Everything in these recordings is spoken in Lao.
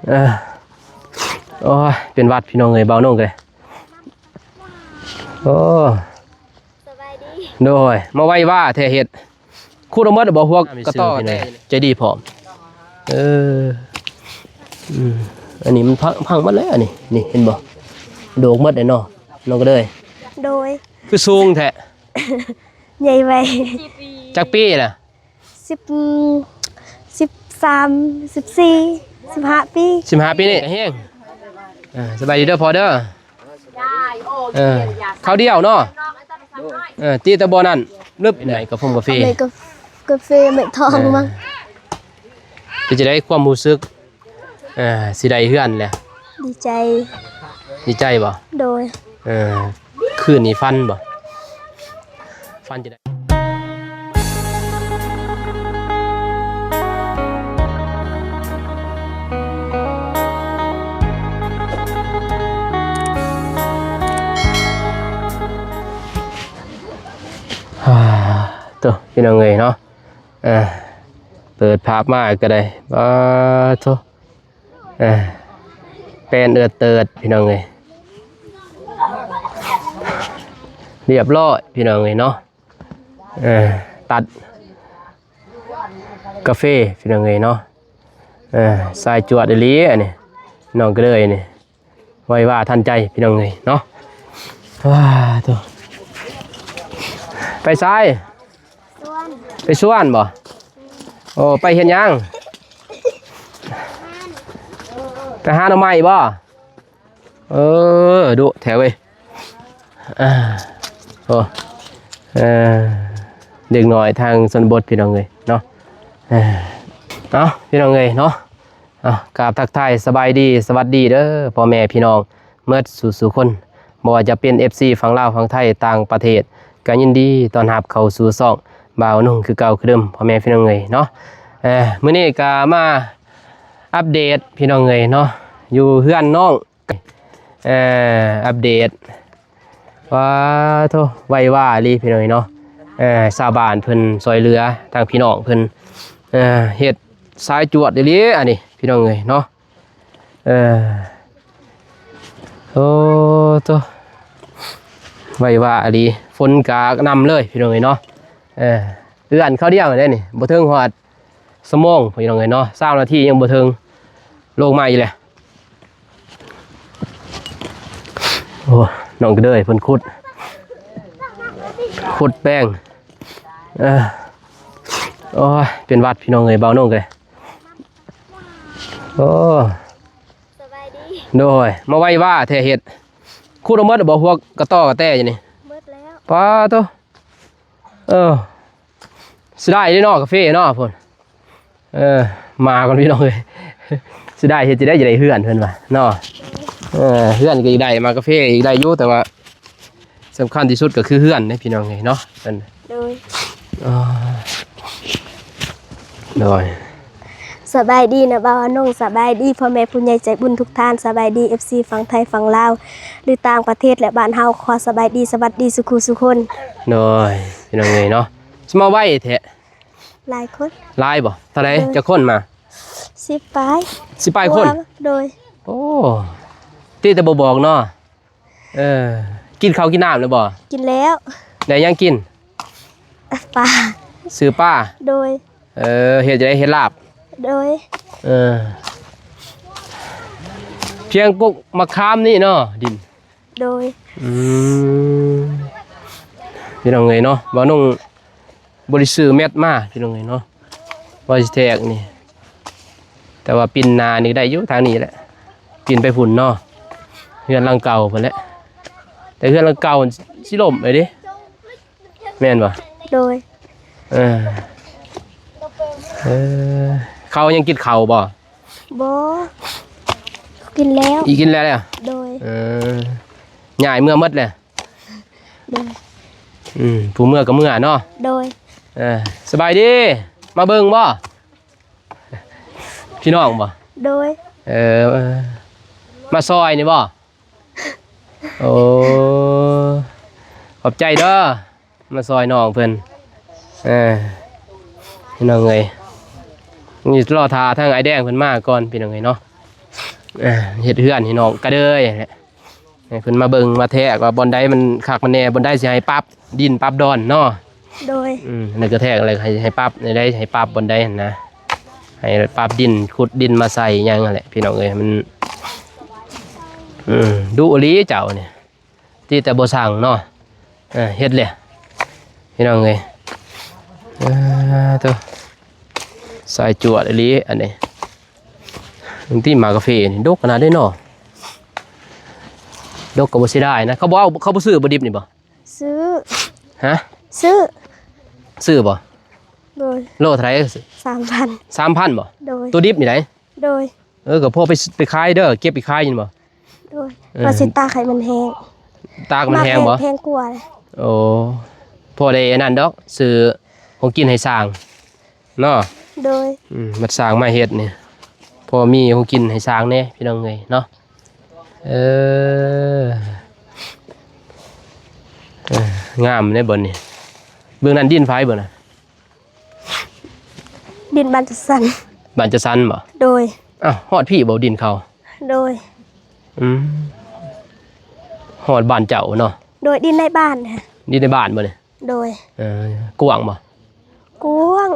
ເອີ ໂອ້ຍ ເປັນຫວັດພີ່ນ້ອງເອີຍ ເບົາໜຸ່ງເອີຍ. ໂອ້ ສະບາຍດີ. ໂດຍ ມາໄວວາແທ້ເຮັດ ຂຸດເອົາໝົດບໍ່ ພວກກະຕໍແຕ່ ໃຈດີພ້ອມ. ເອີ ອືມ ອັນນີ້ມັນພັງ ພັງໝົດແລ້ວ ອັນນີ້ ນີ້ເຫັນບໍ່ ໂດກໝົດແລ້ວເນາະ ນ້ອງກະເດີຍ. ໂດຍ ຄືສູງແທ້ ໃຫຍ່ໄວ. ຈັກປີລະ? ສິບ ສິບສາມ ສິບສີ່ ສິບຫ້າປີ. ສິບຫ້າປີນີ້ກະແຮງ. ເອີ ສະບາຍດີເດີພໍ່ເດີ. ເອີ ເຂົ້າດຽວເນາະ. ເອີ ຕີແຕ່ບໍ່ນັ້ນ ລຶບ ໃນກາຟົງກາເຟ ໃນກາ ກາເຟໄມ້ທອງ ເອີ ມັ້ງ. ເປັນຈັ່ງໃດຄວາມຮູ້ສຶກ ເອີ ຊິໄດ້ເຮືອນແລ້ວ? ດີໃຈ. ດີໃຈບໍ່? ໂດຍ. ເອີ ຄືນນີ້ຝັນບໍ່? ຝັນຈັ່ງໃດ? ໂທ້ ພີ່ນ້ອງເອີຍເນາະ ເອີ ເປີດພາບມາກະໄດ້ ປາໂທ້ ເອີ ແປ້ນເອີດເຕີດ ພີ່ນ້ອງເອີຍ ລຽບລ້ອຍ ພີ່ນ້ອງເອີຍເນາະ. ເອີ ຕັດກາເຟ ພີ່ນ້ອງເອີຍເນາະ. ເອີ ສາຍຈວດອີ່ຫຼີອັນນີ້ ນ້ອງກະເດີຍນີ້ ໄວວາທັນໃຈ ພີ່ນ້ອງເອີຍເນາະ. ວ້າໂທ້ ໄປໃສ? ສວນ. ໄປສວນບໍ່? ໂອ້ ໄປເຮັດຫຍັງ? ໄປຫາໜໍ່ໄມ້ບໍ່? ເອີ ດຸແທ້ເວີຍ. ອາ ໂອ້ ເອີ ເດັກນ້ອຍທາງຊົນນະບົດ ພີ່ນ້ອງເອີຍເນາະ. ເອີ ເອົາ ພີ່ນ້ອງເອີຍເນາະ ເອົາ ກາບທັກທາຍສະບາຍດີ ສະຫວັດດີເດີພໍ່ແມ່ພີ່ນ້ອງໝົດສູ່ໆຄົນ ບໍ່ວ່າຈະເປັນເອັຟຊີຝັ່ງລາວ ຝັ່ງໄທ ຕ່າງປະເທດ ກະຍິນດີຕ້ອນຮັບເຂົ້າສູ່ຊ່ອງບ່າວໜຸ່ງຄືເກົ່າຄືເດີມ ພໍ່ແມ່ພີ່ນ້ອງເອີຍເນາະ. ເອີ ມື້ນີ້ກະມາອັບເດດ ພີ່ນ້ອງເອີຍເນາະ ຢູ່ເຮືອນນ້ອງ ເອີ ອັບເດດ ປາໂທ້ ໄວວາອີ່ຫຼີ ພີ່ນ້ອງເອີຍເນາະ. ເອີ ຊາວບ້ານເພິ່ນຊ່ອຍເຫຼືອ ທາງພີ່ນ້ອງເພິ່ນ ເອີ ເຮັດສາຍຈວດອີ່ຫຼີອັນນີ້ ພີ່ນ້ອງເອີຍເນາະ. ເອີ ໂອ້ໂທ້ ໄວວາອີ່ຫຼີ ຝົນກະນຳເລີຍ ພີ່ນ້ອງເອີຍເນາະ. ເອີ ເຮືອນເຂົາດຽວເດ້ນີ້ ບໍ່ເຖິງຮອດ ຊົ່ວໂມງ ພີ່ນ້ອງເອີຍເນາະ ຊາວນາທີຍັງບໍ່ເຖິງ ລົງມາອີກແລ້ວ. ໂອ້ ນ້ອງກະເດີຍເພິ່ນຂຸດ ຂຸດແປ້ງ ເອີ ໂອ້ຍ ເປັນຫວັດ ພີ່ນ້ອງເອີຍ ເບົາໜຸ່ງເອີຍ. ໂອ້ ສະບາຍດີ. ໂດຍ ມາໄວວາແທ້ເຮັດ ຂຸດເອົາໝົດບໍ່ ພວກກະຕໍກະແຕຢູ່ນີ້? ໝົດແລ້ວ. ປາໂທ້ ເອີ ເສຍດາຍເດ້ເນາະ ກາເຟເນາະພຸ້ນ. ເອີ ມາກ່ອນພີ່ນ້ອງເອີຍ ເສຍດາຍ ເຮັດຈັ່ງໃດຈະໄດ້ເຮືອນເພິ່ນວ່າເນາະ. ເອີ ເຮືອນກະຢາກໄດ້ ມາກາເຟກະຢາກໄດ້ຢູ່ ແຕ່ວ່າສຳຄັນທີ່ສຸດກະຄືເຮືອນເດ້ພີ່ນ້ອງເອີຍເນາະ. ໂດຍ ໂດຍ ສະບາຍດີນະບ່າວອານົງ ສະບາຍດີພໍ່ແມ່ຜູ້ໃຫຍ່ໃຈບຸນທຸກທ່ານ ສະບາຍດີເອັຟຊີຝັ່ງໄທຝັ່ງລາວ ຫຼືຕ່າງປະເທດ ແລະບ້ານເຮົາ ຂໍສະບາຍດີສະຫວັດດີສູ່ຄູ່ສູ່ຄົນ. ໂດຍ ພີ່ນ້ອງເອີຍເນາະ ສະມາໄວແທ້. ຫຼາຍຄົນ. ຫຼາຍບໍ່? ເທົ່າໃດ? ໂດຍ ຈັກຄົນມາ? ສິບປາຍ. ສິບປາຍຄົນ? ໂດຍ. ໂອ້ ຕິແຕ່ບໍ່ບອກເນາະ. ເອີ ກິນເຂົ້າກິນນ້ຳແລ້ວບໍ່? ກິນແລ້ວ. ໄດ້ຫຍັງກິນ? ປາ. ຊື້ປາ? ໂດຍ. ເອີ ເຮັດຈັ່ງໃດ? ເຮັດລາບ? ໂດຍ. ເອີ ພຽງກົກໝາກຂາມນີ້ເນາະ ດິນ. ໂດຍ. ອືມ ພີ່ນ້ອງເອີຍເນາະ ບ່າວນົງບໍ່ໄດ້ຊື້ແມັດມາ ພີ່ນ້ອງເອີຍເນາະ ວ່າຊິແທກນີ້ ແຕ່ວ່າປິ່ນໜ້ານີ້ໄດ້ຢູ່ ທາງນີ້ແຫຼະ ປິ່ນໄປພຸ້ນເນາະ ເຮືອນຫຼັງເກົ່າພຸ້ນແຫຼະ ແຕ່ເຮືອນຫຼັງເກົ່າຊິລົ້ມເລີຍເດ້ ແມ່ນບໍ່? ໂດຍ. ເອີ ເອີ ເຂົາຍັງກິນເຂົ້າບໍ່? ບໍ່ ກິນແລ້ວ. ອີ ກິນແລ້ວແຫຼະ? ໂດຍ. ເອີ ຍ້າຍເມືອໝົດແຫຼະ? ໂດຍ. ອືມ ຜູ້ເມືອກະເມືອເນາະ? ໂດຍ. ເອີ ສະບາຍດີ ມາເບິ່ງບໍ່? ພີ່ນ້ອງບໍ່? ໂດຍ. ເອີ ມາຊ່ອຍນີ້ບໍ່? ໂອ້ ຂອບໃຈເດີ ມາຊ່ອຍນ້ອງເພິ່ນ. ເອີ ພີ່ນ້ອງເອີຍ ນີ້ລໍຖ້າທາງອ້າຍແດງເພິ່ນມາກ່ອນ ພີ່ນ້ອງເອີຍເນາະ. ເອີ ເຮັດເຮືອນໃຫ້ນ້ອງກະເດີຍ ໃຫ້ເພິ່ນມາເບິ່ງມາແທກວ່າບ່ອນໃດມັນຄັກມັນແນ່ ບ່ອນໃດຊິໃຫ້ປັບດິນປັບດອນເນາະ. ໂດຍ ອືມ ອັນນັ້ນກະແທກແລ້ວ ໃຫ້ ໃຫ້ປັບໃດ ໃຫ້ປັບບ່ອນໃດຫັ້ນນະ ໃຫ້ປັບດິນ ຂຸດດິນມາໃສ່ຫຍັງຫັ້ນແຫຼະ ພີ່ນ້ອງເອີຍ. ມັນ ອືມ ດຸອີ່ຫຼີເຈົ້ານີ້ ຕິແຕ່ບໍ່ສັ່ງເນາະ. ເອີ ເຮັດແຫຼະ ພີ່ນ້ອງເອີຍ. ເອີ ໂທ້ ສາຍຈວດອີ່ຫຼີອັນນີ້. ບາງທີໝາກກາເຟນີ້ດົກຂະໜາດໃດເນາະ ດົກກໍບໍ່ເສຍດາຍນະ. ເຂົາບໍ່ເອົາ ເຂົາບໍ່ຊື້ບໍ່ດິບນີ້ບໍ່? ຊື້. ຮະ? ຊື້. ຊື້ບໍ່? ໂດຍ. ໂລເທົ່າໃດ? ສາມພັນ. ສາມພັນບໍ່? ໂດຍ. ໂຕດິບນີ້ໃດ? ໂດຍ. ເອີ ກໍພໍໄປ ໄປຂາຍເດີ ເກັບໄປຂາຍຢູ່ບໍ່? ໂດຍ. ເອີ ວ່າຊິຕາກໃຫ້ມັນແຫ້ງ. ຕາກໃຫ້ມັນແຫ້ງບໍ່? ແພງກວ່າ. ໂອ້ ພໍໄດ້ອັນນັ້ນດອກ ຊື້ຂອງກິນໃຫ້ຊ້າງເນາະ. ໂດຍ. ອືມ ມັດຊ້າງມາເຮັດນີ້ ພໍມີຂອງກິນໃຫ້ຊ້າງແດ່ ພີ່ນ້ອງເອີຍເນາະ. ເອີ ເອີ ງາມເດ້ບ່ອນນີ້. ເບື້ອງນັ້ນດິນໃຜບໍ່ນະ? ດິນບ້ານຈັດສັນ. ບ້ານຈັດສັນບໍ່? ໂດຍ. ອ້າວ ຮອດພີ້ບໍ່ດິນເຂົາ? ໂດຍ. ອືມ ຮອດບ້ານເຈົ້າເນາະ? ໂດຍ. ດິນໃນບ້ານ. ດິນໃນບ້ານບໍ່ນີ້? ໂດຍ. ເອີ ກວ້າງບໍ່? ກວ້າງ.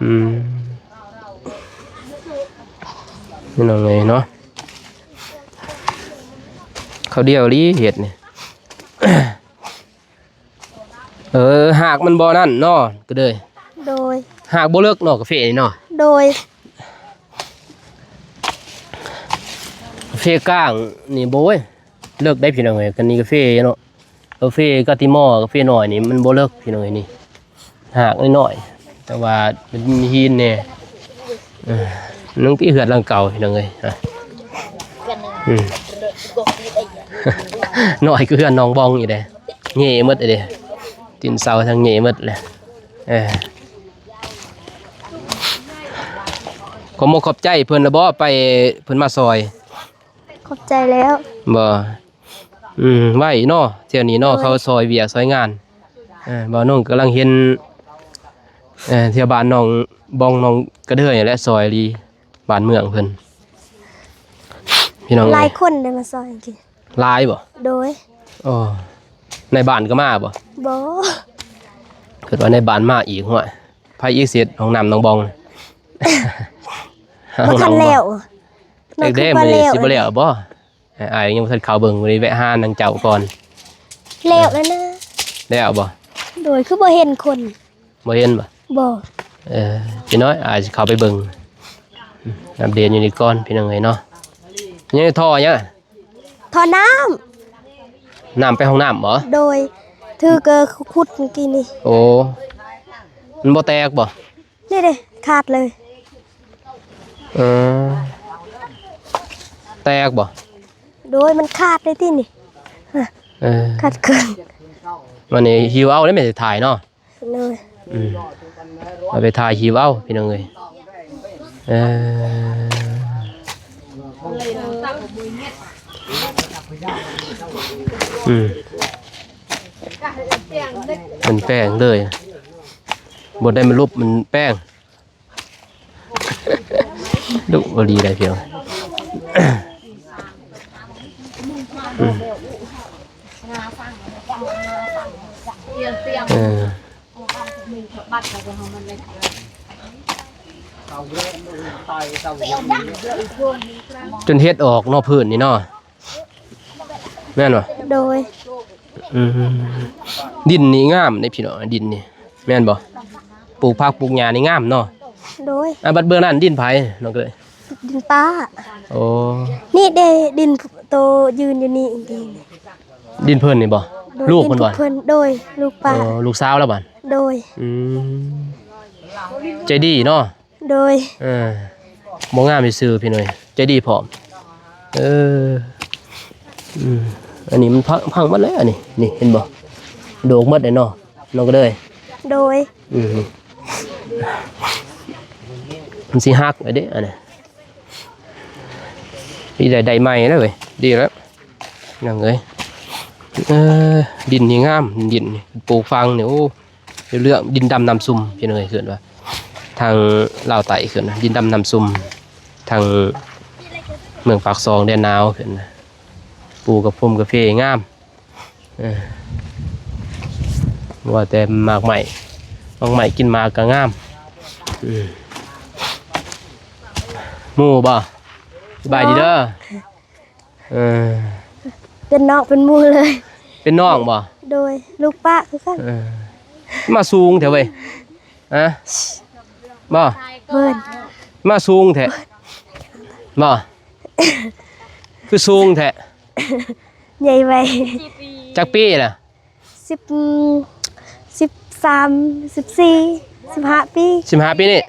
ອືມ ພີ່ນ້ອງເອີຍເນາະ ເຂົາດຽວອີ່ຫຼີເຮັດນີ້. ເອີ ຮາກມັນບໍ່ນັ້ນເນາະ ກະເດີຍ. ໂດຍ. ຮາກບໍ່ເລິກເນາະ ກາເຟນີ້ເນາະ. ໂດຍ. ກາເຟກ້າງນີ້ ໂອ້ຍ ເລິກໄດ໋ ພີ່ນ້ອງເອີຍ. ກະນີ້ກາເຟເນາະ ກາເຟກາຕິມໍ ກາເຟນ້ອຍນີ້ມັນບໍ່ເລິກ ພີ່ນ້ອງເອີຍ. ນີ້ຮາກນ້ອຍໆ ແຕ່ວ່າມັນມີຫີນແດ່. ເອີ ໜຶ່ງທີ່ເຮືອນຫຼັງເກົ່າ ພີ່ນ້ອງເອີຍ. ອາ ອືມ ນ້ອຍຄືເຮືອນນ້ອງບອງອີກເດ້ ເຫຍ່ໝົດເດ້ ຕີນເສົາທັງເຫຍ່ໝົດແຫຼະ. ເອີ ຂອບມົກຂອບໃຈເພິ່ນລະບໍ່ ໄປ ເພິ່ນມາຊ່ອຍ? ຂອບໃຈແລ້ວ. ບໍ່ ອືມ ໄວເນາະ ແຖວນີ້ເນາະ. ໂດຍ. ເຂົາຊ່ອຍວຽກຊ່ອຍງານ. ເອີ ບ່າວນ້ອງກຳລັງເຫັນ ເອີ ແຖວບ້ານນ້ອງບອງ ນ້ອງກະເດີຍແຫຼະ ຊ່ອຍອີ່ຫຼີ ບ້ານເມືອງເພິ່ນ ພີ່ນ້ອງເອີຍ. ຫຼາຍຄົນໄດ້ມາຊ່ອຍກີ້. ຫຼາຍບໍ່? ໂດຍ. ໂອ້ ໃນບ້ານກໍມາບໍ່? ບໍ່. ຄິດວ່າໃນບ້ານມາອີກ. ຫ້ວຍ ໃຜອີກເຮັດຫ້ອງນ້ຳນ້ອງບອງ? ບໍ່ທັນແລ້ວ. ເອີ ເດ້ ມື້ນີ້ຊິບໍ່ແລ້ວບໍ່? ອ້າຍຍັງບໍ່ທັນເຂົ້າເບິ່ງ ມື້ນີ້ແວະຫານາງເຈົ້າກ່ອນ. ແລ້ວແລ້ວນະ. ແລ້ວບໍ່? ໂດຍ. ຄືບໍ່ເຫັນຄົນ. ບໍ່ເຫັນບໍ່? ບໍ່. ເອີ ຈັກໜ້ອຍອ້າຍຊິເຂົ້າໄປເບິ່ງ ອັບເດດຢູ່ນີ້ກ່ອນ ພີ່ນ້ອງເອີຍເນາະ. ຍັງທໍ່ຫຍັງ? ທໍ່ນ້ຳ. ນ້ຳໄປຫ້ອງນ້ຳບໍ່? ໂດຍ. ຖືກະຂຸດມື້ກີ້ນີ້. ໂອ້ ມັນບໍ່ແຕກບໍ່? ນີ້ເດ້ ຂາດເລີຍ. ເອີ ແຕກບໍ່? ໂດຍ ມັນຂາດເລີຍຕິນີ້. ເອີ ຂາດເຄິ່ງ. ບາດນີ້ຫິ້ວເອົາເດ້ ແມ່ນຖ່າຍເນາະ. ໂດຍ. ອືມ ເອົາໄປຖ່າຍຫິ້ວເອົາ ພີ່ນ້ອງເອີຍ. ເອີ ອືມ ມັນແປງເລີຍ ບໍ່ໄດ້ມາລົບ ມັນແປງ. ດຸອີ່ຫຼີໄດ໋ ພີ່ນ້ອງ. ອືມ ເອີ ຈົນເຫັດອອກເນາະ ພື້ນນີ້ເນາະ. ແມ່ນບໍ່? ໂດຍ. ອືມ ດິນນີ້ງາມເດ້ພີ່ນ້ອງ ດິນນີ້ ແມ່ນບໍ່? ປູກຜັກປູກຫຍ້ານີ້ງາມເນາະ. ໂດຍ. ອ່າ ບັດເບື້ອງນັ້ນດິນໃຜນ້ອງເອີຍ? ດິນປ້າ. ໂອ້ ນີ້ເດ້ ດິນໂຕຢືນຢູ່ນີ້. ດິນເພິ່ນນີ້ບໍ່? ໂດຍ. ລູກເພິ່ນບໍ່? ດິນເພິ່ນ. ໂດຍ ລູກປ້າ. ໂອ້ ລູກສາວລະບັດ. ໂດຍ. ອືມ ໃຈດີເນາະ. ໂດຍ. ເອີ ບໍ່ງາມຊື່ໆ ພີ່ນ້ອງ ໃຈດີພ້ອມ. ເອີ ອືມ ອັນນີ້ມັນພັງ ພັງໝົດແລ້ວ ອັນນີ້ ນີ້ເຫັນບໍ່? ໂດກໝົດເດ້ເນາະ ນ້ອງກະເດີຍ. ໂດຍ. ອືມ ມັນຊິຫັກແລ້ວເດ້ ອັນນີ້ ນີ້ໄດ້ ໄດ້ໃໝ່ແລ້ວເວີຍ ດີແລ້ວ ນ້ອງເອີຍ. ເອີ ດິນນີ້ງາມ ດິນນີ້ ປູກຝັງນີ້ ໂອ້ ເລື່ອງດິນດຳນ້ຳຊຸ່ມ ພີ່ນ້ອງເອີຍ ເອີ້ນວ່າ ທາງລາວໃຕ້ເອີ້ນວ່າດິນດຳນ້ຳຊຸ່ມ ທາງ ເມືອງປາກຊ່ອງແດນໜາວຂຶ້ນນະ ປູກກະພົມກາເຟງາມ. ເອີ ວ່າແຕ່ໝາກໄມ້ ໝາກໄມ້ກິນໝາກກໍງາມ. ອືມ ໝູ່ບໍ່? ສະບາຍດີເດີ. ເອີ ເປັນນ້ອງເປັນໝູ່ເລີຍ. ເປັນນ້ອງບໍ່? ໂດຍ ລູກປ້າຄືກັນ. ເອີ ມາສູງແທ້ເວີຍ. ຮະ? ບໍ່? ເພິ່ນ ມາສູງແທ້. ບໍ່? ຄືສູງແທ້. ໃຫຍ່ໄວ. ຈັກປີລະ? ສິບ ສິບສາມ ສິບສີ່ ສິບຫ້າປີ. ສິບຫ້າປີນີ້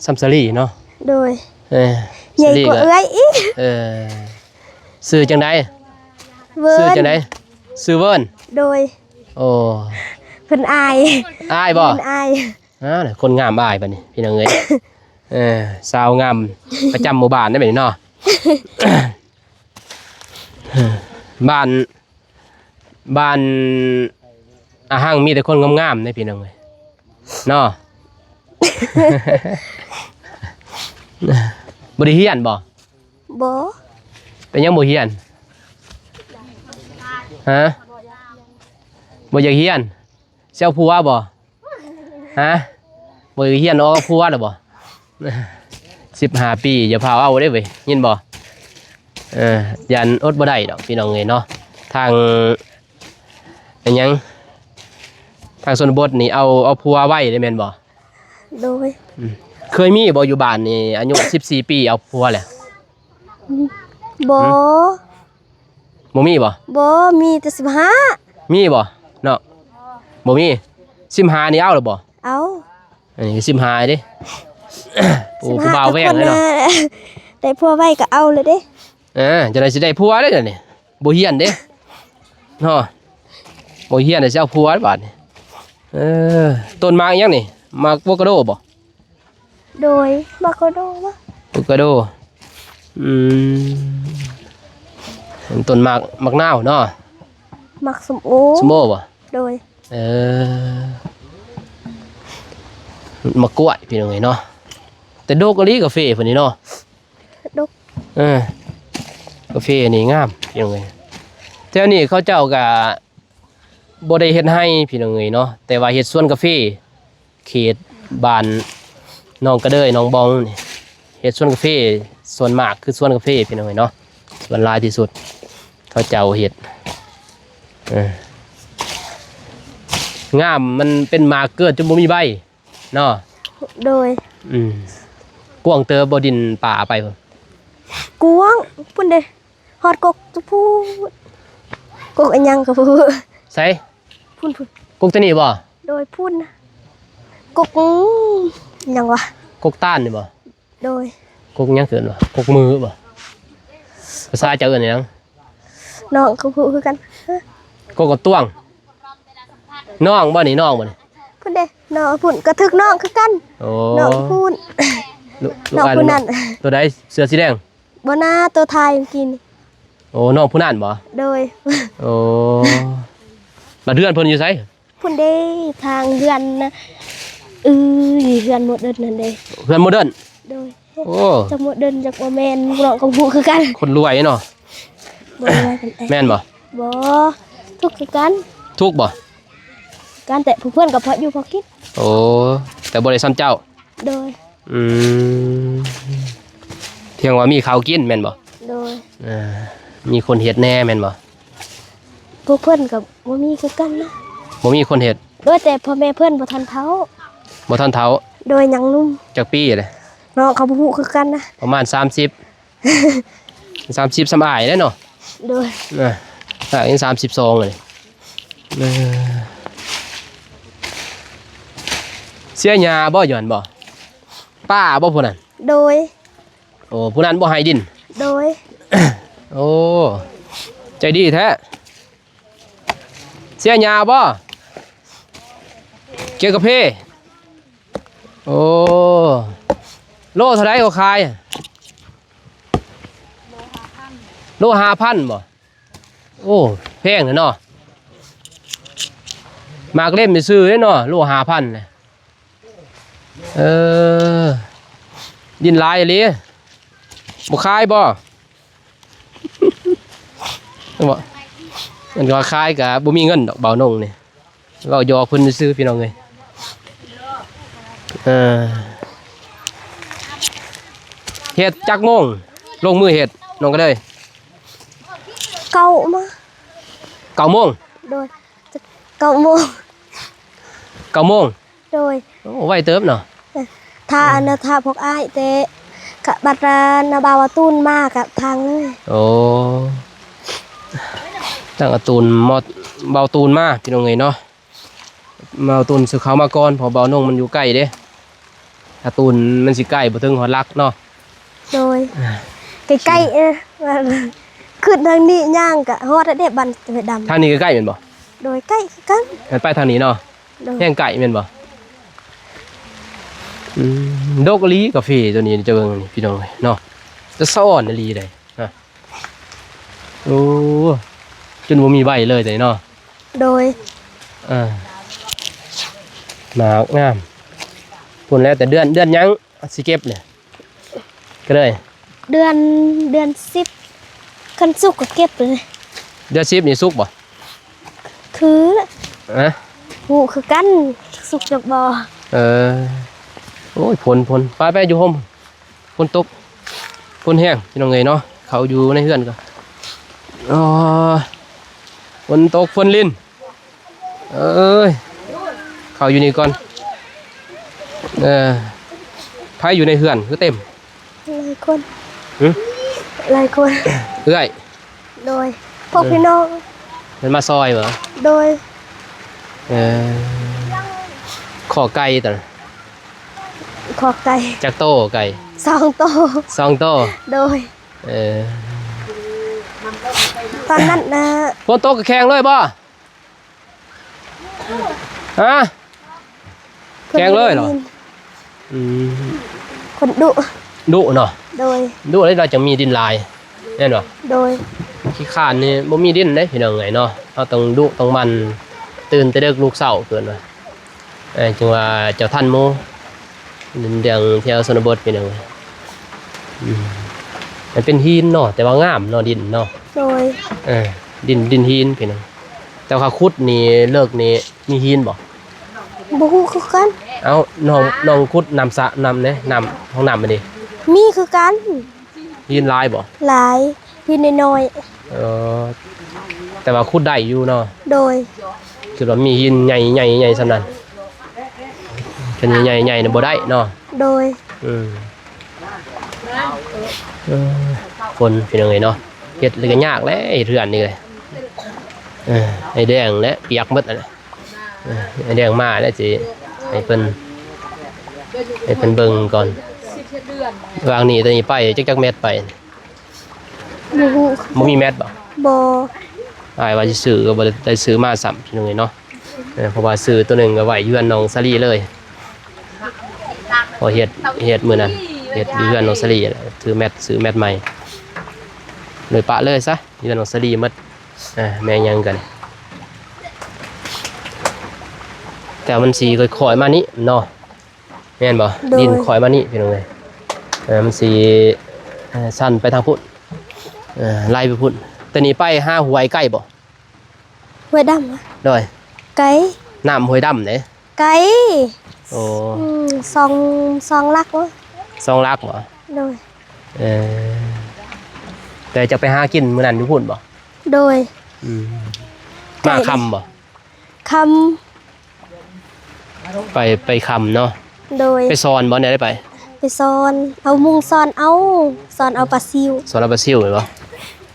ສ່ຳສາລີເນາະ. ໂດຍ. ເອີ ໃຫຍ່ກວ່າເອື້ອຍອີກ. ເອີ ຊື່ຈັ່ງໃດ? ເວີນ. ຊື່ຈັ່ງໃດ? ຊື່ເວີນ. ໂດຍ. ໂອ້ ເພິ່ນອາຍ. ອາຍບໍ່? ເພິ່ນອາຍ. ອ່າ ຄົນງາມອາຍບັດນີ້ ພີ່ນ້ອງເອີຍ. ເອີ ສາວງາມປະຈຳໝູ່ບ້ານໄດ໋ບັດນີ້ເນາະ. ບ້ານ ບ້ານອາຫັງມີແຕ່ຄົນງາມໆເດ້ ພີ່ນ້ອງເອີຍ ເນາະ. ບໍ່ໄດ້ຮຽນບໍ່? ບໍ່. ເປັນຫຍັງບໍ່ຮຽນ? ຮະ? ບໍ່ຢາກຮຽນ? ຊິເອົາຜົວບໍ່? ຮະ? ບໍ່ຮຽນອອກຜົວແລ້ວບໍ່? ສິບຫ້າປີ ຢ່າພາວເອົາເດ້ເວີຍ ຍິນບໍ່? ເອີ ຢ້ານອົດບໍ່ໄດ້ດອກ ພີ່ນ້ອງເອີຍເນາະ. ທາງ ອີຫຍັງ ທາງຊົນນະບົດນີ້ເອົາ ເອົາຜົວໄວເດ້ແມ່ນບໍ່? ໂດຍ. ອືມ ເຄີຍມີບໍ່ຢູ່ບ້ານນີ້ ອາຍຸສິບສີ່ປີເອົາຜົວແລ້ວ? ບໍ່. ບໍ່ມີບໍ່? ບໍ່ ມີແຕ່ສິບຫ້າ. ມີບໍ່ເນາະ? ບໍ່ມີ. ສິບຫ້ານີ້ເອົາແລ້ວບໍ່? ເອົາ. ອັນນີ້ສິບຫ້າເດ້. ໂອ້ ຜູ້ບ່າວແວງເລີຍເນາະ. ໄດ້ຜົວໄວກໍເອົາເລີຍເດ້. ເອີ ຈັ່ງໃດຊິໄດ້ຜົວເດ້ດຽວນີ້ ບໍ່ຮຽນເດ້ເນາະ. ບໍ່ຮຽນແລ້ວຊິເອົາຜົວບາດນີ້. ເອີ ຕົ້ນໝາກຫຍັງນີ້? ໝາກໂວກາໂດບໍ່? ໂດຍ ໝາກໂວກາໂດ. ໂວກາໂດ. ອືມ ຕົ້ນໝາກ ໝາກນາວເນາະ. ໝາກສົ້ມໂອ. ສົ້ມໂອບໍ່? ໂດຍ. ເອີ ໝາກກ້ວຍ ພີ່ນ້ອງເອີຍເນາະ. ແຕ່ດົກອີ່ຫຼີກາເຟເພິ່ນນີ້ເນາະ. ດົກ. ເອີ ກາເຟນີ້ງາມ ພີ່ນ້ອງເອີຍ. ແຖວນີ້ເຂົາເຈົ້າກະບໍ່ໄດ້ເຮັດໄຮ່ ພີ່ນ້ອງເອີຍເນາະ ແຕ່ວ່າເຮັດສວນກາເຟ ເຂດບ້ານໜອງກະເດີຍ ໜອງບອງນີ້ ເຮັດສວນກາເຟ. ສ່ວນມາກຄືສວນກາເຟ ພີ່ນ້ອງເອີຍເນາະ ສ່ວນຫຼາຍທີ່ສຸດເຂົາເຈົ້າເຮັດ. ເອີ ງາມ ມັນເປັນໝາກເກີດຈົນບໍ່ມີໃບ ເນາະ. ໂດຍ. ອືມ ກວ້າງເຕີບບໍ່ ດິນປ່າໄປພຸ້ນ? ກວ້າງພຸ້ນເດ້ ຮອດກົກພຸ້ນ. ກົກອີຫຍັງກໍບໍ່ຮູ້. ໃສ? ພຸ້ນໆ ກົກຕົວນີ້ບໍ່? ໂດຍ ພຸ້ນ ກົກ ອີຫຍັງວະ? ກົກຕານນີ້ບໍ່? ໂດຍ. ກົກຫຍັງເອີ້ນວ່າ ກົກມືບໍ່? ພາສາເຈົ້າເອີ້ນຫຍັງ? ນ້ອງກໍບໍ່ຮູ້ຄືກັນ. ກົກກະຕ້ວງ. ນ້ອງບໍ່ນີ້? ນ້ອງບໍ່ນີ້? ພຸ້ນເດ້ ນ້ອງພຸ້ນ ກໍຖືກນ້ອງຄືກັນ. ໂອ້ ນ້ອງພຸ້ນ ນ້ອງຜູ້ນັ້ນ. ຕົວໃດ ເສື້ອສີແດງ? ບໍ່ນາ ໂຕຖ່າຍເມື່ອກີ້ນີ້. ໂອ້ ນ້ອງຜູ້ນັ້ນບໍ່? ໂດຍ. ໂອ້ ບາດເຮືອນເພິ່ນຢູ່ໃສ? ພຸ້ນເດ້ ທາງເຮືອນນະ ເອີຍ ເຮືອນໂມເດີນນັ້ນເດ້. ເຮືອນໂມເດີນ? ໂດຍ. ໂອ້ ຈັກໂມເດີນຈັກບໍ່ແມ່ນ ນ້ອງກໍບໍ່ຮູ້ຄືກັນ. ຄົນລວຍເນາະ. ບໍ່ລວຍປານໃດ. ແມ່ນບໍ່? ບໍ່ ທຸກຄືກັນ. ທຸກບໍ່? ກັນແຕ່ຜູ້ເພິ່ນກໍພໍຢູ່ພໍກິນ. ໂອ້ ແຕ່ບໍ່ໄດ້ສ່ຳເຈົ້າ. ໂດຍ. ອືມ ພຽງວ່າມີເຂົ້າກິນແມ່ນບໍ່? ໂດຍ. ເອີ ມີຄົນເຮັດແດ່ແມ່ນບໍ່? ພວກເພິ່ນກໍບໍ່ມີຄືກັນນະ. ບໍ່ມີຄົນເຮັດ? ໂດຍ ແຕ່ພໍ່ແມ່ເພິ່ນບໍ່ທັນເຖົ້າ. ບໍ່ທັນເຖົ້າ? ໂດຍ ຍັງໜຸ່ມ. ຈັກປີແຫຼະ? ນ້ອງກໍບໍ່ຮູ້ຄືກັນນະ. ປະມານສາມສິບ ສາມສິບ ສ່ຳອ້າຍແຫຼະເນາະ. ໂດຍ. ນະ ອ້າຍຍັງສາມສິບສອງເລີຍ. ເອີ ເສຍຫຍ້າບໍ່ ຢູ່ຫັ້ນບໍ່? ປ້າບໍ່ຜູ້ນັ້ນ? ໂດຍ. ໂອ້ ຜູ້ນັ້ນບໍ່ໃຫ້ດິນ? ໂດຍ. ໂອ້ ໃຈດີແທ້. ເສຍຫຍ້າບໍ່? ກ່ຽວກາເຟ. ໂອ້ ໂລເທົ່າໃດເຂົາຂາຍ? ໂລຫ້າພັນບໍ່? ໂອ້ ແພງເນາະ. ໝາກເຫຼັ້ມຊື່ໆເນາະ ໂລຫ້າພັນ. ເອີ ດິນຫຼາຍອີ່ຫຼີ. ບໍ່ຂາຍບໍ່? ບໍ່ ມັນວ່າຂາຍກະບໍ່ມີເງິນດອກ ບ່າວນົງນີ້ ເວົ້າຢອກເພິ່ນຊື່ໆ ພີ່ນ້ອງເອີຍ. ເອີ ເຮັດຈັກໂມງ ລົງມືເຮັດ ນ້ອງກະເດີຍ? ເກົ້າມາ ເກົ້າໂມງ. ໂດຍ ເກົ້າໂມງ ເກົ້າໂມງ. ໂດຍ ໂອ້ ໄວເຕີບເນາະ. ເອີ ຖ້າ ອືມ ອັນນະ ຖ້າພວກອ້າຍແຕ່ ກະບັດ ອັນນະ ບ່າວອາຕູນມາກະທາງເລີຍ. ໂອ້ ທາງອາຕູນ ມອດ ບ່າວຕູນມາ ພີ່ນ້ອງເອີຍເນາະ. ບ່າວຕູນຊື່ເຂົ້າມາກ່ອນ ເພາະບ່າວນົງມັນຢູ່ໃກ້ເດ້. ອາຕູນມັນຊິໃກ້ ບໍ່ເຖິງຮອດຫຼັກເນາະ. ໂດຍ ອ່າ ໃກ້ໆ ເອີ ຂຶ້ນທາງນີ້ຍ່າງກະຮອດແລ້ວເດ້ ບ້ານຫ້ວຍດຳ. ທາງນີ້ໃກ້ໆ ແມ່ນບໍ່? ໂດຍ ໃກ້ຄືກັນ. ແມ່ນໄປທາງນີ້ເນາະ. ໂດຍ ແຮງໃກ້ແມ່ນບໍ່? ອືມ ດົກອີ່ຫຼີກາເຟໂຕນີ້ ເຈົ້າເບິ່ງນີ້ ພີ່ນ້ອງເອີຍເນາະ ແຕ່ສະອອນອີ່ຫຼີໃດ໋. ໂອ້ ຈົນບໍ່ມີໃບເລີຍໂຕນີ້ເນາະ. ໂດຍ ເອີ ໝາກງາມ ພຸ້ນແຫຼະ. ແຕ່ເດືອນ ເດືອນຫຍັງຊິເກັບນີ້? ກະເລີຍ ເດືອນ ເດືອນສິບ ຄັນສຸກກະເກັບເລີຍ. ເດືອນສິບນີ້ສຸກບໍ່? ຄື ຮະ? ຮູ້ຄືກັນ ສຸກຈັກບໍ່. ເອີ ໂອ້ຍ ຝົນ ຝົນ ໄປ ໄປຢູ່ຮົ່ມ ຝົນຕົກ ຝົນແຮງ ພີ່ນ້ອງເອີຍເນາະ. ເຂົ້າຢູ່ໃນເຮືອນກ່ອນ. ອໍ ຝົນຕົກ ຝົນລິນ. ເອີຍ ເຂົ້າຢູ່ນີ້ກ່ອນ. ເອີ ໃຜຢູ່ໃນເຮືອນຄືເຕັມ? ຫຼາຍຄົນ. ຫຶ? ຫຼາຍຄົນ. ເອື້ອຍ? ໂດຍ ພວກ ເອີ ພີ່ນ້ອງ ເພິ່ນມາຊ່ອຍບໍ່? ໂດຍ ເອີ ຄອກໄກ່ຕົວນັ້ນ ຄອກໄກ່ ຈັກໂຕໄກ່? ສອງໂຕ. ສອງໂຕ. ໂດຍ ເອີ ຕອນນັ້ນນະ ຝົນຕົກກະແຂ່ງເລີຍບໍ່? ຮະ? ແຂ່ງເລີຍເນາະ. ອືມ ຄົນດຸ ດຸເນາະ. ໂດຍ ດຸແລ້ວຈັ່ງມີດິນຫຼາຍ ແມ່ນບໍ່? ໂດຍ ຂີ້ຄ້ານນີ້ບໍ່ມີດິນເດ້ ພີ່ນ້ອງເອີຍເນາະ. ເຮົາຕ້ອງດຸຕ້ອງໝັ່ນ ຕື່ນແຕ່ເດິກລຸກເຊົ້າ ເພິ່ນວ່າ ເອີ ຈຶ່ງວ່າເຈົ້າທັນໝູ່ ດິນແດງແຖວຊົນນະບົດ ພີ່ນ້ອງເອີຍ. ອືມ ມັນເປັນຫີນເນາະ ແຕ່ວ່າງາມເນາະ ດິນເນາະ. ໂດຍ ເອີ ດິນ ດິນຫີນ ພີ່ນ້ອງ. ແຕ່ວ່າຂຸດນີ້ເລິກນີ້ມີຫີນບໍ່? ບໍ່ຮູ້ຄືກັນ. ເອົ້າ ນ້ອງ ນ້ອງຂຸດນ້ຳສະ ນ້ຳເດ້ ນ້ຳ ຫ້ອງນ້ຳມັນເດ້ ມີຄືກັນ. ຫີນຫຼາຍບໍ່? ຫຼາຍ ຫີນນ້ອຍໆ. ເອີ ແຕ່ວ່າຂຸດໄດ້ຢູ່ເນາະ. ໂດຍ ຄິດວ່າມີຫີນໃຫຍ່ໆ ໃຫຍ່ສ່ຳນັ້ນ ຄັນໃຫຍ່ໆ ໃຫຍ່ນະບໍ່ໄດ້ເນາະ. ໂດຍ ອືມ ເອີ ຄົນ ພີ່ນ້ອງເອີຍເນາະ ເຮັດແລ້ວກະຍາກແຫຼະ ເຮັດເຮືອນນີ້ເລີຍ. ເອີ ໄອ້ແດງແຫຼະ ປຽກໝົດຫັ້ນແຫຼະ. ເອີ ໄອ້ແດງມາແລ້ວຊິໃຫ້ເພິ່ນ ໃຫ້ເພິ່ນເບິ່ງກ່ອນ. ວາງນີ້ໂຕນີ້ໄປຈັກ ຈັກແມັດໄປ? ບໍ່ຮູ້ ບໍ່ມີແມັດບໍ່? ບໍ່ ອ້າຍວ່າຊິຊື້ກະບໍ່ໄດ້ຊື້ມາຊ້ຳ ພີ່ນ້ອງເອີຍເນາະ. ເອີ ເພາະວ່າຊື້ໂຕໜຶ່ງກະໄວ້ຢູ່ເຮືອນນ້ອງສາລີເລີຍ ເພາະເຮັດ ເຮັດມື້ນັ້ນ ເຮັດຢູ່ເຮືອນນ້ອງສາລີ ຊື້ແມັດ ຊື້ແມັດໃໝ່ ເລີຍປະເລີຍຊະ ຢູ່ເຮືອນນ້ອງສາລີໝົດ. ເອີ ແມ່ນຫຍັງກັນ ແຕ່ມັນຊິຄ່ອຍໆມານີ້ເນາະ ແມ່ນບໍ່? ໂດຍ ດິນຄ່ອຍມານີ້ ພີ່ນ້ອງເອີຍ. ເອີ ມັນຊິ ເອີ ຊັນໄປທາງພຸ້ນ ເອີ ໄຫຼໄປພຸ້ນ. ແຕ່ນີ້ໄປຫາຫ້ວຍໄກບໍ່? ຫ້ວຍດຳ. ໂດຍ ໄກ ນ້ຳຫ້ວຍດຳເດ້. ໄກ ໂອ້ ອືມ ສອງ ສອງຫຼັກເນາະ. ສອງຫຼັກບໍ່? ໂດຍ ເອີ ແຕ່ຈະໄປຫາກິນມື້ນັ້ນຢູ່ພຸ້ນບໍ່? ໂດຍ ອືມ ມາຄ່ຳບໍ່? ຄ່ຳ ໄປ ໄປຄ່ຳເນາະ. ໂດຍ ໄປສອນບໍ່? ແນວໃດໄປ? ໄປສອນ ເອົາມຸງສອນເອົາ ສອນເອົາປາຊິວ. ສອນເອົາປາຊິວແມ່ນບໍ່?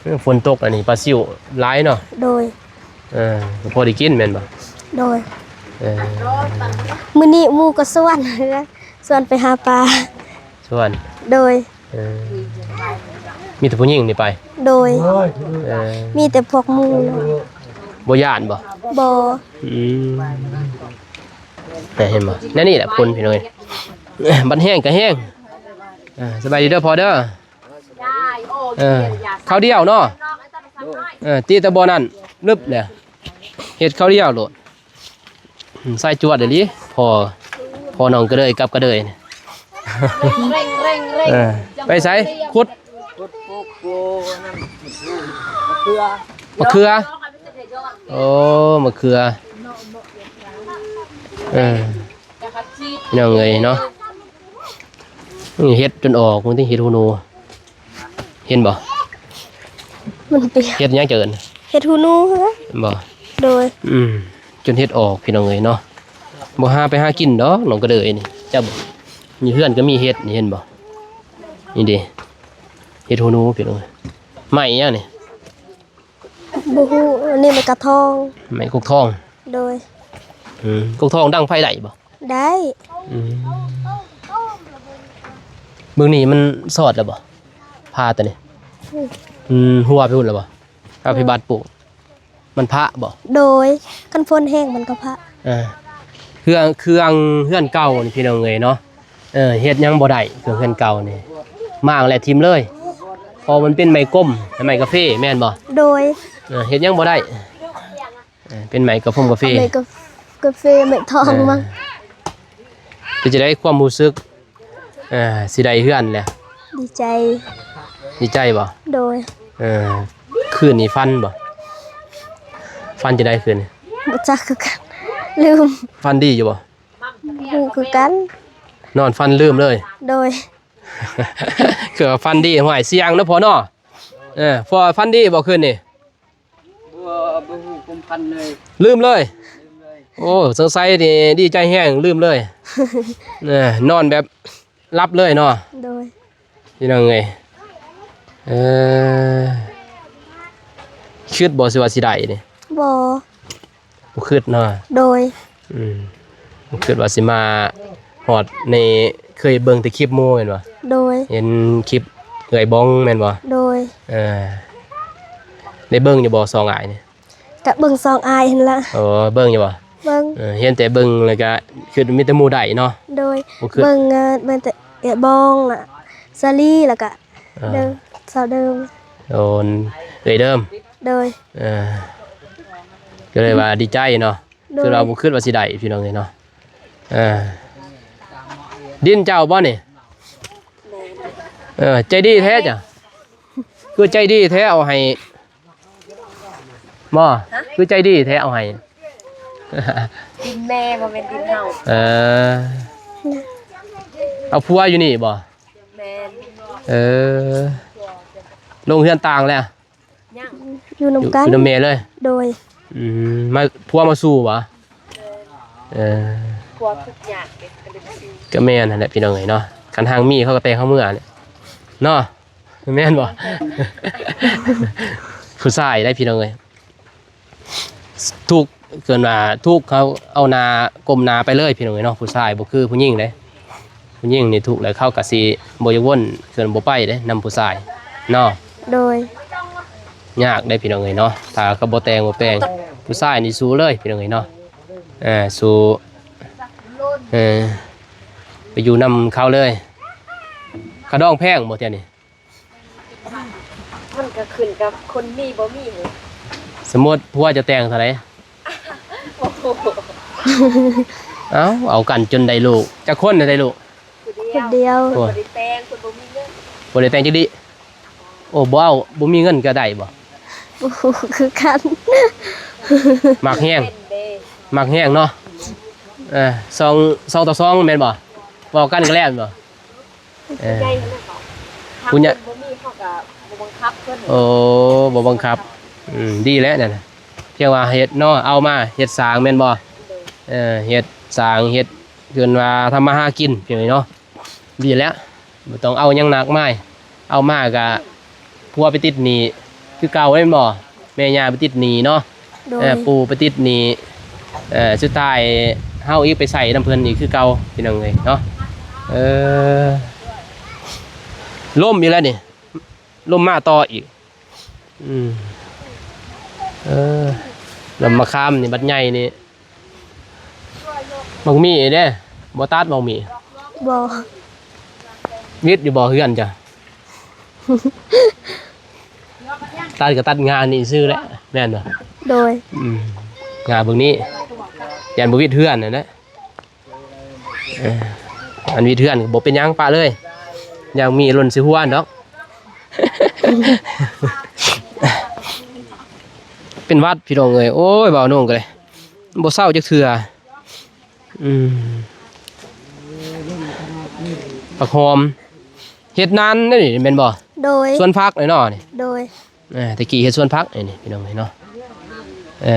ເອີ ຝົນຕົກອັນນີ້ປາຊິວຫຼາຍເນາະ. ໂດຍ ເອີ ກະພໍໄດ້ກິນແມ່ນບໍ່? ໂດຍ ເອີ ມື້ນີ້ໝູ່ກະຊວນ ຊວນໄປຫາປາ. ຊວນ ໂດຍ ເອີ ມີແຕ່ຜູ້ຍິງນີ້ໄປ? ໂດຍ ເອີ ມີແຕ່ພວກໝູ່. ບໍ່ຢ້ານບໍ່? ບໍ່ ອືມ ເຫັນບໍ່? ແນວນີ້ແຫຼະຄົນ ພີ່ນ້ອງເອີຍ ບັດແຮງກະແຮງ. ເອີ ສະບາຍດີເດີພໍ່ເດີ. ເອີ ຄາວດຽວເນາະ. ເອີ ຕີແຕ່ບໍ່ນັ້ນລຶບແຫຼະ ເຮັດຄາວດຽວໂລດ. ອືມ ສາຍຈວດອີ່ຫຼີ ພໍ່ ພໍ່ນ້ອງກະເດີຍກັບກະເດີຍ. ເອີ ໄປໃສ? ຂຸດ ໂອ້ ມະເຂືອ ໂອ້ ມະເຂືອ ເອີ ພີ່ນ້ອງເອີຍເນາະ ເຮັດຈົນອອກ ເບິ່ງຕິ ເຫັດຫູໜູ ເຫັນບໍ່? ມັນເປັນ ເຫັດຫຍັງເອີ້ນ? ເຫັດຫູໜູ ບໍ່? ໂດຍ ອືມ ຈົນເຫັດອອກ ພີ່ນ້ອງເອີຍເນາະ ບໍ່ຫາໄປຫາກິນດອກ ນ້ອງກະເດີຍນີ້ ເຈົ້າ ຢູ່ເຮືອນກໍມີເຫັດນີ້ ເຫັນບໍ່? ນີ້ເດ້ ເຫັດຫູໜູ ພີ່ນ້ອງເອີຍ ໄມ້ຫຍັງນີ້? ບໍ່ຮູ້ ອັນນີ້ໄມ້ກະທອງ ໄມ້ກົກທອງ ໂດຍ ອືມ ກົກທອງດັງໄຟໄດ້ບໍ່? ໄດ້ ອືມ ເບິ່ງນີ້ມັນຊອດແລ້ວບໍ່? ພາຕົວນີ້ ອືມ ອືມ ຫົວໄປພຸ້ນແລ້ວບໍ່? ເອົາໄປບາດປູກ ມັນພະບໍ່? ໂດຍ ຄັນຝົນແຮງມັນກໍພະ ເອີ ເຄື່ອງ ເຄື່ອງເຮືອນເກົ່ານີ້ ພີ່ນ້ອງເອີຍເນາະ ເອີ ເຮັດຫຍັງບໍ່ໄດ້ ເຄື່ອງເຮືອນເກົ່ານີ້ ມ້າງແລ້ວຖິ້ມເລີຍ ເພາະມັນເປັນໄມ້ກົມ ໄມ້ກາເຟ ແມ່ນບໍ່? ໂດຍ ເອີ ເຮັດຫຍັງບໍ່ໄດ້ ເອີ ເປັນໄມ້ກາຟົງກາເຟ ໄມ້ກາ ກາເຟ ໄມ້ທອງ ເອີ ມັນ ເປັນຈັ່ງໃດຄວາມຮູ້ສຶກ? ເອີ ຊິໄດ້ເຮືອນແລ້ວ ດີໃຈ ດີໃຈບໍ່? ໂດຍ ເອີ ຄືນນີ້ຝັນບໍ່? ຝັນຈັ່ງໃດຄືນນີ້? ບໍ່ຈັກຄືກັນ ລືມ ຝັນດີຢູ່ບໍ່? ບໍ່ຮູ້ຄືກັນ ນອນຝັນລືມເລີຍ ໂດຍ ຄືວ່າຝັນດີ ຫ້ວຍ ສ່ຽງເນາະພໍ່ເນາະ ເອີ ພໍ່ຝັນດີບໍ່ຄືນນີ້? ບໍ່ ບໍ່ຮູ້ຄວາມຝັນເລີຍ ລືມເລີຍ ລືມເລີຍ ໂອ້ ສົງໄສນີ້ດີໃຈແຮງ ລືມເລີຍ ເອີ ນອນແບບຫຼັບເລີຍເນາະ ໂດຍ ພີ່ນ້ອງເອີຍ ເອີ ຄິດບໍ່ຊິວ່າຊິໄດ້ນີ້? ບໍ່ ບໍ່ຄິດເນາະ ໂດຍ ອືມ ບໍ່ຄິດວ່າຊິມາຮອດນີ້ ເຄີຍເບິ່ງແຕ່ຄລິບໝູ່ແມ່ນບໍ່? ໂດຍ ເຫັນຄລິບເອື້ອຍບອງແມ່ນບໍ່? ໂດຍ ເອີ ໄດ້ເບິ່ງຢູ່ບໍ່ສອງອ້າຍນີ້? ກະເບິ່ງສອງອ້າຍຫັ້ນລະ ໂອ້ ເບິ່ງຢູ່ບໍ່? ເບິ່ງ ເອີ ເຫັນແຕ່ເບິ່ງແລ້ວກະຄິດມີແຕ່ໝູ່ໄດ້ເນາະ ໂດຍ ບໍ່ຄິດ ເບິ່ງ ເອີ ເບິ່ງແຕ່ເອື້ອຍບອງລະ ສາລີ ແລ້ວກະ ເອີ ເດີມ ສາວເດີມ ໂອ້ ເອື້ອຍເດີມ ໂດຍ ເອີ ກໍເລີຍວ່າດີໃຈເນາະ ໂດຍ ຄືວ່າບໍ່ຄິດວ່າຊິໄດ້ ພີ່ນ້ອງເອີຍເນາະ ເອີ ດິນເຈົ້າບໍ່ນີ້? ເອີ ໃຈດີແທ້ຈ້ະ ຄືໃຈດີແທ້ ເອົາໃຫ້ ບໍ່ ຮະ? ຄືໃຈດີແທ້ ເອົາໃຫ້ ດິນແມ່ ບໍ່ແມ່ນດິນເຮົາ ເອີ ເອົາຜົວຢູ່ນີ້ບໍ່? ແມ່ນ ເອີ ລົງເຮືອນຕ່າງແລ້ວ? ຍັງ ຢູ່ນຳກັນ ຢູ່ນຳແມ່ເລີຍ ໂດຍ ອືມ ມາ ຜົວມາສູ່ບໍ່? ເອີ ຜົວທຸກຍາກເດ້ ກໍເລີຍມາສູ່ ກໍແມ່ນຫັ້ນແຫຼະ ພີ່ນ້ອງເອີຍເນາະ ຄັນຫາກມີເຂົາກໍແຕ່ງເຮົາເມືອແຫຼະເນາະ ແມ່ນບໍ່? ຜູ້ຊາຍໄດ໋ ພີ່ນ້ອງເອີຍ ທຸກ ເອີ້ນວ່າທຸກ ເຂົາເອົາໜ້າກົ້ມໜ້າໄປເລີຍ ພີ່ນ້ອງເອີຍເນາະ ຜູ້ຊາຍບໍ່ຄືຜູ້ຍິງເດ້ ຜູ້ຍິງນີ້ທຸກແລ້ວ ເຂົາກໍຊິບໍ່ຢາກວົນ ເອີ້ນບໍ່ໄປເດ້ ນຳຜູ້ຊາຍເນາະ ໂດຍ ຍາກເດ້ ພີ່ນ້ອງເອີຍເນາະ ຖ້າເຂົາບໍ່ແຕ່ງບໍ່ແປງ ຜູ້ຊາຍນີ້ສູ້ເລີຍ ພີ່ນ້ອງເອີຍເນາະ ເອີ ສູ້ ເອີ ໄປຢູ່ນຳເຂົາເລີຍ ຄ່າດອງແພງບໍ່ ແຖວນີ້? ມັນກໍຂຶ້ນກັບຄົນມີບໍ່ມີຫັ້ນ ສົມມຸດຜົວຈະແຕ່ງເທົ່າໃດ? ໂອ້ໂຫ ເອົ້າ ເອົາກັນຈົນໄດ້ລູກ ຈັກຄົນນະໄດ້ລູກ? ຜູ້ດຽວ ຜູ້ດຽວ ໂອ້ ບໍ່ໄດ້ແຕ່ງ ເພິ່ນບໍ່ມີເງິນ ບໍ່ໄດ້ແຕ່ງຈັກດີ້ ໂອ້ ບໍ່ເອົາ ບໍ່ມີເງິນກໍໄດ້ບໍ່? ບໍ່ຮູ້ຄືກັນ ມັກແຮງ ມັກແຮງເນາະ ເອີ ສອງ ສອງຕໍ່ສອງແມ່ນບໍ່? ເວົ້າກັນກໍແລ້ວແມ່ນບໍ່? ເອີ ຜູ້ໃຫຍ່ເຂົານັ້ນກໍ ຖ້າ ຜູ້ໃຫຍ່ ຄົນບໍ່ມີເຮົາກໍບໍ່ບັງຄັບເພິ່ນ ໂອ້ ບໍ່ບັງຄັບ ອືມ ດີແລ້ວນັ້ນນະ ພຽງວ່າເຮັດເນາະ ເອົາມາເຮັດສ້າງແມ່ນບໍ່? ໂດຍ ເອີ ເຮັດສ້າງ ເຮັດ ເອີ້ນວ່າທຳມາຫາກິນ ພຽງນີ້ເນາະ ດີແລ້ວ ບໍ່ຕ້ອງເອົາຫຍັງມາກມາຍ ເອົາມາກະ ຜົວໄປຕິດໜີ້ຄືເກົ່າແມ່ນບໍ່? ແມ່ຍ່າໄປຕິດໜີ້ເນາະ ໂດຍ ເອີ ປູ່ໄປຕິດໜີ້ ເອີ ສຸດທ້າຍເຮົາອີກໄປໃຊ້ນຳເພິ່ນອີກຄືເກົ່າ ພີ່ນ້ອງເອີຍເນາະ ເອີ ລົມອີກແລ້ວນີ້ ລົມມາຕໍ່ອີກ ອືມ ເອີ ລຳມະຂາມນີ້ບັດໃຫຍ່ນີ້ ບັກໝີ່ເດ້ ບໍ່ຕັດບັກໝີ່? ບໍ່ ວິດຢູ່ບໍ່ເຮືອນເຈົ້າ? ຕັດກໍຕັດງ່ານີ້ຊື່ແຫຼະ ແມ່ນບໍ່? ໂດຍ ອືມ ງ່າເບິ່ງນີ້ ຢ້ານບໍ່ວິດເຮືອນຫັ້ນແຫຼະ ເອີ ອັນວິດເຮືອນກໍບໍ່ເປັນຫຍັງ ປະເລີຍ ຢ່າງມີຫຼົ່ນໃສ່ຫົວດອກ ເປັນຫວັດພີ່ນ້ອງເອີຍ. ໂອ້ຍ ບ່າວນົງກໍເລີຍບໍ່ເຊົາຈັກເທື່ອ. ອືມ ຜັກຫອມ ເຮັດນານເດ້ນີ້ແມ່ນບໍ່? ໂດຍ ສວນຜັກເລີຍເນາະນີ້. ໂດຍ ອ່າ ແຕ່ກີ້ເຮັດສວນຜັກນີ້ ນີ້ ພີ່ນ້ອງເອີຍເນາະ. ເອີ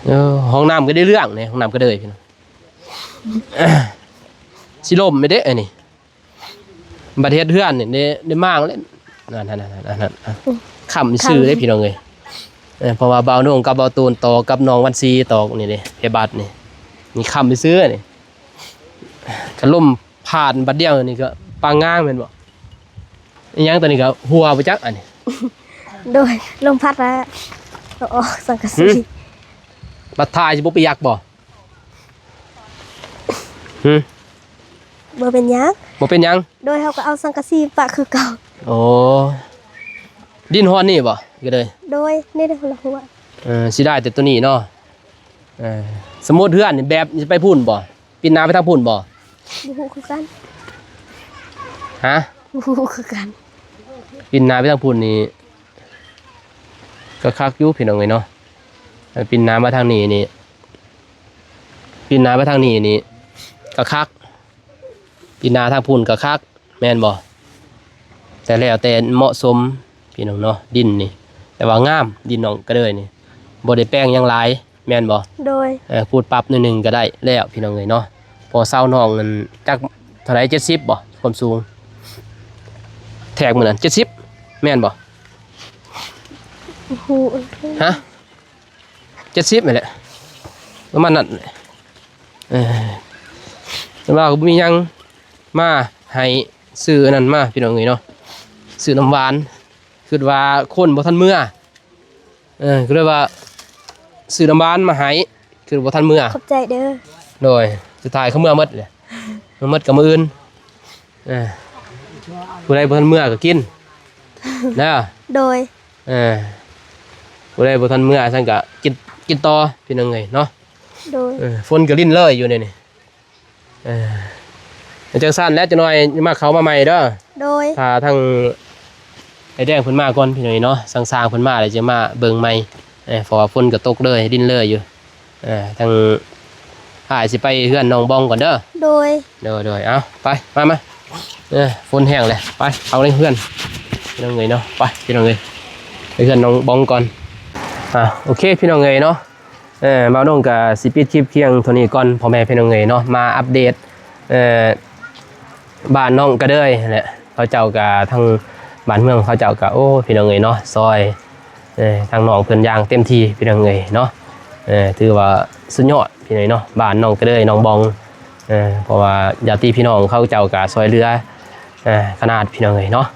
ເອີ ຫ້ອງນ້ຳກໍໄດ້ເລື່ອງນີ້ ຫ້ອງນ້ຳກໍເດີຍ ພີ່ນ້ອງ. ຊິລົ້ມໄດ້ເດ້ອັນນີ້ ບັດເຮັດເຮືອນນີ້ ໄດ້ ໄດ້ມ້າງເລີຍ ນັ້ນໆໆ ຄ້ຳຊື່ເດ້ ພີ່ນ້ອງເອີຍ. ເອີ ເພາະວ່າບ່າວນົງກັບບ່າວຕູນຕອກ ກັບນ້ອງວັນຊີຕອກນີ້ເດ້ ເພບາດນີ້ ນີ້ຄ້ຳຊື່ນີ້. ຄັນລົມ ຜ່ານບັດດຽວນີ້ກໍປາງງາງແມ່ນບໍ່? ອີຫຍັງຕົວນີ້ກໍຮົ່ວບໍ່ຈັກອັນນີ້. ໂດຍ ລົມພັດແລ້ວກໍອອກສັງກະສີ. ຫຶ? ບັດຖ່າຍຊິບໍ່ປຽກບໍ່? ຫຶ? ບໍ່ເປັນຫຍັງ ບໍ່ເປັນຫຍັງ. ໂດຍ ເຮົາກໍເອົາສັງກະສີປະຄືເກົ່າ. ໂອ້ ດິນຮອນນີ້ບໍ່? ກໍເລີຍ ໂດຍ ນີ້ເດ້ ຄົນລະຫົວ. ເອີ ເສຍດາຍແຕ່ຕົວນີ້ເນາະ. ເອີ ສົມມຸດເຮືອນນີ້ແບບຊິໄປພຸ້ນບໍ່? ປິ່ນໜ້າໄປທາງພຸ້ນບໍ່? ບໍ່ຮູ້ຄືກັນ. ຮະ? ບໍ່ຮູ້ຄືກັນ. ປິ່ນໜ້າໄປທາງພຸ້ນນີ້ກໍຄັກຢູ່ ພີ່ນ້ອງເອີຍເນາະ. ແຕ່ປິ່ນໜ້າມາທາງນີ້ນີ້ ປິ່ນໜ້າໄປທາງນີ້ນີ້ກໍຄັກ ປິ່ນໜ້າທາງພຸ້ນກໍຄັກ ແມ່ນບໍ່? ແຕ່ແລ້ວແຕ່ເໝາະສົມ ພີ່ນ້ອງເນາະ ດິນນີ້. ແຕ່ວ່າງາມ ດິນໜອງກະເດີຍນີ້ ບໍ່ໄດ້ແປງຫຍັງຫຼາຍ ແມ່ນບໍ່? ໂດຍ ເອີ ຂູດປັບໜ້ອຍໜຶ່ງກໍໄດ້ແລ້ວ ພີ່ນ້ອງເອີຍເນາະ. ເພາະເສົານ້ອງນັ້ນຈັກເທົ່າໃດ ເຈັດສິບບໍ່ ຄວາມສູງ ແທກມື້ນັ້ນ ເຈັດສິບ ແມ່ນບໍ່? ບໍ່ຮູ້. ຮະ? ເຈັດສິບນີ້ແຫຼະ ປະມານນັ້ນແຫຼະ. ເອີ ແຕ່ວ່າກໍບໍ່ມີຫຍັງ ມາໃຫ້ຊື້ອັນນັ້ນມາ ພີ່ນ້ອງເອີຍເນາະ ຊື້ນ້ຳຫວານ. ຄິດວ່າຄົນບໍ່ທັນເມືອ ເອີ ກໍເລີຍວ່າຊື້ນ້ຳຫວານມາໃຫ້ ຄືບໍ່ທັນເມືອ. ຂອບໃຈເດີ. ໂດຍ ສຸດທ້າຍເຂົາເມືອໝົດແຫຼະ ເມືອໝົດກໍມື້ອື່ນ. ເອີ ຜູ້ໃດບໍ່ທັນເມືອກໍກິນເດີ. ໂດຍ ເອີ ຜູ້ໃດບໍ່ທັນເມືອຊັ້ນກໍກິນ ກິນຕໍ່ ພີ່ນ້ອງເອີຍເນາະ. ໂດຍ ເອີ ຝົນກໍລິນເລີຍຢູ່ນີ້ນີ້. ເອີ ຈັ່ງຊັ້ນແຫຼະ ຈັກໜ່ອຍມາເຂົ້າມາໃໝ່ເດີ. ໂດຍ ຖ້າທາງອ້າຍແດງເພິ່ນມາກ່ອນ ພີ່ນ້ອງເອີຍເນາະ ຊ່າງໆເພິ່ນມາແລ້ວຈະມາເບິ່ງໃໝ່. ເອີ ເພາະວ່າຝົນກໍຕົກເລີຍ ລິນເລີຍຢູ່. ເອີ ທາງອ້າຍຊິໄປເຮືອນນ້ອງບອງກ່ອນເດີ. ໂດຍ ໂດຍໆ ເອົາ ໄປ ມາ ມາ. ເອີ ຝົນແຫ້ງແລ້ວ ໄປເຂົ້າໃນເຮືອນ ພີ່ນ້ອງເອີຍເນາະ. ໄປ ພີ່ນ້ອງເອີຍ ໄປເຮືອນນ້ອງບອງກ່ອນ. ອ່າ ໂອເຄ ພີ່ນ້ອງເອີຍເນາະ. ເອີ ບ່າວນົງກໍຊິປິດຄລິບພຽງເທົ່ານີ້ກ່ອນ ພໍ່ແມ່ພີ່ນ້ອງເອີຍເນາະ. ມາອັບເດດ ເອີ ບ້ານນ້ອງກະເດີຍຫັ້ນແຫຼະ ເຂົາເຈົ້າກໍທາງບ້ານເມືອງເຂົາເຈົ້າກໍ ໂອ້ ພີ່ນ້ອງເອີຍເນາະ ຊ່ອຍ ເອີ ທາງນ້ອງເພິ່ນຢ່າງເຕັມທີ່ ພີ່ນ້ອງເອີຍເນາະ. ເອີ ຖືວ່າສຸດຍອດ ພີ່ນ້ອງເນາະ ບ້ານນ້ອງກະເດີຍ ນ້ອງບອງ. ເອີ ເພາະວ່າຍາດຕິພີ່ນ້ອງເຂົາເຈົ້າກໍຊ່ອຍເຫຼືອ ເອີ ຂະໜາດ ພີ່ນ້ອງເອີຍເນາະ.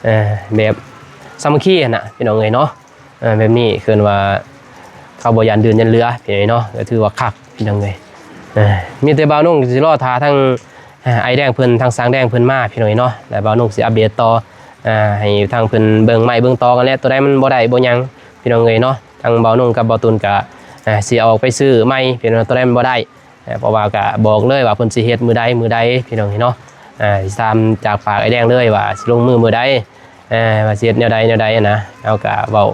ເອີ ແບບສາມັກຄີຫັ້ນນະ ພີ່ນ້ອງເອີຍເນາະ. ເອີ ແບບນີ້ເອີ້ນວ່າເຂົາບໍ່ຢ້ານດື່ນຢ້ານເຫຼືອ ພີ່ນ້ອງເນາະ ກໍຖືວ່າຄັກ ພີ່ນ້ອງເອີຍ. ເອີ ມີແຕ່ບ່າວນົງຊິລໍຖ້າທາງ ເອີ ອ້າຍແດງເພິ່ນ ທາງຊ່າງແດງເພິ່ນມາ ພີ່ນ້ອງເອີຍເນາະ ແລ້ວບ່າວນົງຊິອັບເດດຕໍ່ ເອີ ໃຫ້ທາງເພິ່ນເບິ່ງໄມ້ເບິ່ງຕອກຫັ້ນແຫຼະ. ຕົວໃດມັນບໍ່ໄດ້ບໍ່ຫຍັງ ພີ່ນ້ອງເອີຍເນາະ ທາງບ່າວນົງກັບບ່າວຕຸນກໍ ເອີ ຊິອອກໄປຊື້ໃໝ່ ພີ່ນ້ອງ ຕົວໃດມັນບໍ່ໄດ້ ເອີ ເພາະວ່າກໍບອກເລີຍວ່າເພິ່ນຊິເຮັດມື້ໃດ ມື້ໃດ ພີ່ນ້ອງເອີຍເນາະ. ເອີ ຊິຖາມຈາກປາກອ້າຍແດງເລີຍວ່າຊິລົງມືມື້ໃດ ເອີ ວ່າຊິເຮັດແນວໃດແນວໃດຫັ້ນນະ ເຮົາກະເວົ້າ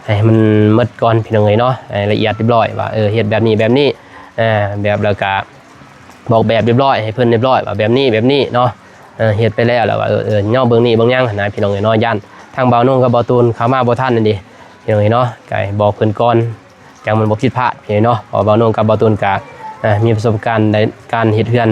ໃຫ້ມັນໝົດກ່ອນ ພີ່ນ້ອງເອີຍເນາະ ໃຫ້ລະອຽດຮຽບຮ້ອຍວ່າ ເອີ ເຮັດແບບນີ້ແບບນີ້ ເອີ ແບບ ແລ້ວກະບອກແບບຮຽບຮ້ອຍໃຫ້ເພິ່ນຮຽບຮ້ອຍວ່າແບບນີ້ແບບນີ້ເນາະ. ເອີ ເຮັດໄປແລ້ວ ແລ້ວວ່າ ເອີ ເອີ ຍໍເບິ່ງນີ້ເບິ່ງຫຍັງຫັ້ນນະ ພີ່ນ້ອງເອີຍເນາະ. ຢ້ານທາງບ່າວນົງກັບບ່າວຕູນເຂົ້າມາບໍ່ທັນຫັ້ນເດ ພີ່ນ້ອງເອີຍເນາະ ກະໃຫ້ບອກເພິ່ນກ່ອນ ຈັ່ງມັນບໍ່ຜິດພາດ ພີ່ນ້ອງເນາະ. ເພາະວ່າບ່າວນົງກັບບ່າວຕູນກະ ເອີ ມີປະສົບການໃນການເຮັດເຮືອນ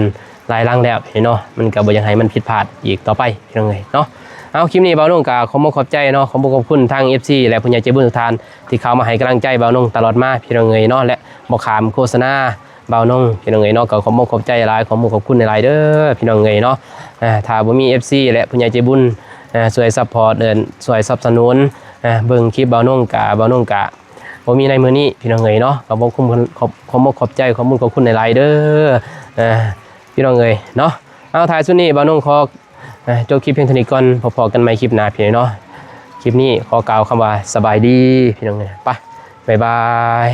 ຫຼາຍຫຼັງແລ້ວ ພີ່ນ້ອງເນາະ ມັນກະບໍ່ຢາກໃຫ້ມັນຜິດພາດອີກຕໍ່ໄປ ພີ່ນ້ອງເອີຍເນາະ. ເອົາ ຄລິບນີ້ບ່າວນົງກະຂໍຂອບໃຈເນາະ ຂໍຂອບຄຸນທາງເອັຟຊີ ແລະ ຜູ້ໃຫຍ່ໃຈບຸນທຸກທ່ານ ທີ່ເຂົ້າມາໃຫ້ກຳລັງໃຈບ່າວນົງຕະຫຼອດມາ ພີ່ນ້ອງເອີຍເນາະ ແລະ ບໍ່ຂ້າມໂຄສະນາບ່າວນົງ ພີ່ນ້ອງເອີຍເນາະ. ກໍຂໍຂອບໃຈຫຼາຍ ຂໍຂອບຄຸນຫຼາຍໆເດີ ພີ່ນ້ອງເອີຍເນາະ. ເອີ ຖ້າບໍ່ມີເອັຟຊີ ແລະ ຜູ້ໃຫຍ່ໃຈບຸນ ເອີ ຊ່ວຍຊັບພອດ ເອີ ຊ່ວຍສະໜັບສະໜູນ ເອີ ເບິ່ງຄລິບບ່າວນົງ ກະ ບ່າວນົງກະ ບໍ່ມີໃນມື້ນີ້ ພີ່ນ້ອງເອີຍເນາະ. ກໍຂໍຂອບ ຂອບ ຂອບອົກຂອບໃຈ ຂອບບຸນຂອບຄຸນຫຼາຍໆເດີ ເອີ ພີ່ນ້ອງເອີຍເນາະ. ເອົາ ທ້າຍສຸດນີ້ບ່າວນົງຂໍ ເອີ ຈົບຄລິບພຽງເທົ່ານີ້ກ່ອນ ພໍ້ກັນໃໝ່ຄລິບໜ້າ ພີ່ນ້ອງເນາະ. ຄລິບນີ້ຂໍກ່າວຄຳວ່າສະບາຍດີ ພີ່ນ້ອງເອີຍ ໄປ ບາຍບາຍ.